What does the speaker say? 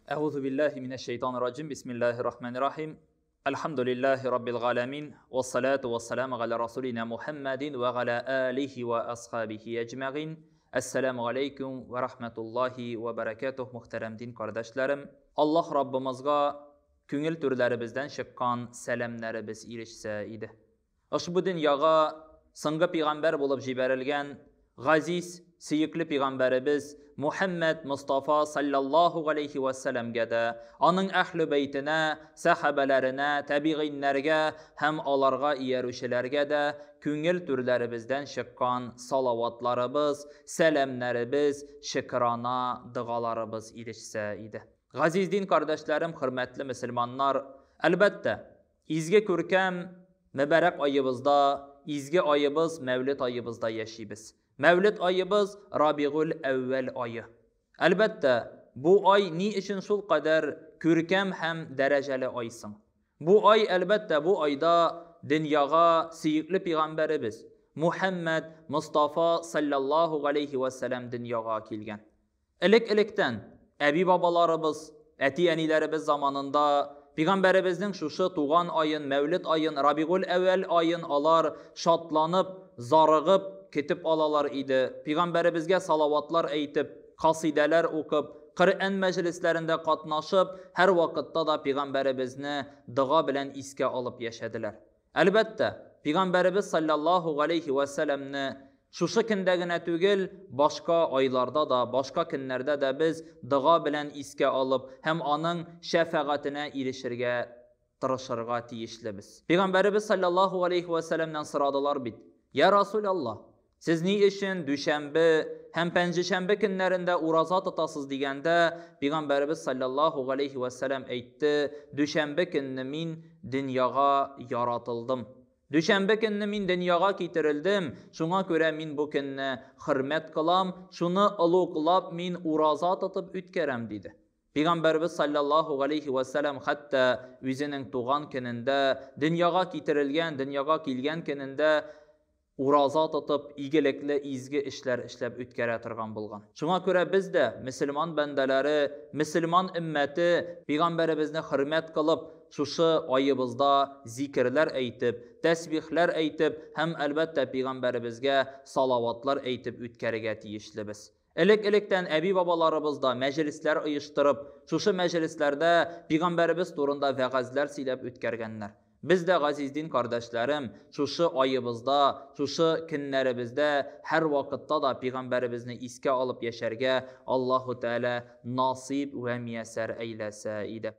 Әгъузу биллаһи минәш шәйтанир раҗим. Бисмиллаһир рахманир рахим. Әлхәмдүлиллаһи раббил галәмин. Вассалату вассаламу галя расулина Мухаммадин ва галя алихи ва асхабихи әҗмәгин. Әссәламу алейкум ва рахматуллаһи ва баракатуһ, мөхтәрәм дин кардәшләрем. Аллаһ Раббымызга күңел түрләребездән чыккан сәламнәребез ирешсә иде. Ошбу дөньяга соңгы пигамбәр булып җибәрелгән газиз, сөекле пигамбәребез Мухәммәд Мостафа салләллаһу галәйһи вә сәләмгә дә, аның әһле бәйтенә, сәхабәләренә, тәбигыйннәргә һәм аларга иярүчеләргә дә күңел түрләребездән чыккан салаватларыбыз, сәламнәребез, шөкрана догаларыбыз ирешсә иде. Газиз дин кардәшләрем, хөрмәтле мөселманнар, әлбәттә, Изге күркәм мөбарәк аебызда, изге аебыз Мәүлет аебызда яшибез. Мәүлет аебыз Рабигуль әүвәл ае. Әлбәттә, бу ай ни өчен шулкадәр күркәм һәм дәрәҗәле ай соң? Бу ай, әлбәттә, бу айда дөньяга сөекле пигамбәребез Мухәммәд Мостафа салләллаһу галәйһи вә сәлам дөньяга килгән. Элек-электән, әби-бабаларыбыз, әти-әниләребез заманында Пигамбәребезнең шушы туган аен, Мәүлет аен, Рабигуль-әүвәл аен алар шатланып, зарыгып көтеп алалар иде. Пигамбәребезгә салаватлар әйтеп, касыйдәләр укып, Коръән мәҗлесләрендә катнашып, һәрвакытта да Пигамбәребезне дога белән искә алып яшәделәр. Әлбәттә, Пигамбәребез салләллаһу галәйһи вә сәләмне шушы көндә генә түгел, башка айларда да, башка көннәрдә дә без дога белән искә алып һәм аның шәфәгатенә ирешергә тырышырга тиешлебез. Пигамбәребез салләллаһу галәйһи вә сәләмнән сорадылар бит, Йә Расүл Аллаһ, сез ни өчен дүшәмбе һәм пәнҗешәмбе көннәрендә ураза тотасыз дигәндә, Пигамбәребез салләллаһу галәйһи вә сәләм әйтте, Дүшәмбе көнне мин дөньяга яратылдым. Дүшәмбе көнне мин дөньяга китерелдем, шуңа күрә мин бу көнне хөрмәт кылам, шуны олуглап мин ураза тотып үткәрәм, диде. Пигамбәребез салләллаһу галәйһи вә сәләм хәтта үзенең туган көнендә, дөньяга китерелгән, дөньяга килгән көнендә ураза тотып, игелекле, изге эшләр эшләп үткәрә торган булган. Шуңа күрә без дә, мөселман бәндәләре, мөселман өммәте, пигамбәребезне хөрмәт кылып, шушы аебызда зикерләр әйтеп, тәсбихләр әйтеп һәм, әлбәттә, пигамбәребезгә салаватлар әйтеп үткәрергә тиешлебез. Элек-электән әби-бабаларыбыз да мәҗлесләр оештырып, шушы мәҗлесләрдә пигамбәребез турында вәгазьләр сөйләп үткәргәннәр. Без дә, газиз дин кардәшләрем, шушы аебызда, шушы көннәребездә һәрвакытта да пигамбәребезне искә алып яшәргә Аллаһу Тәгалә насыйп вә миясәр әйләсә иде.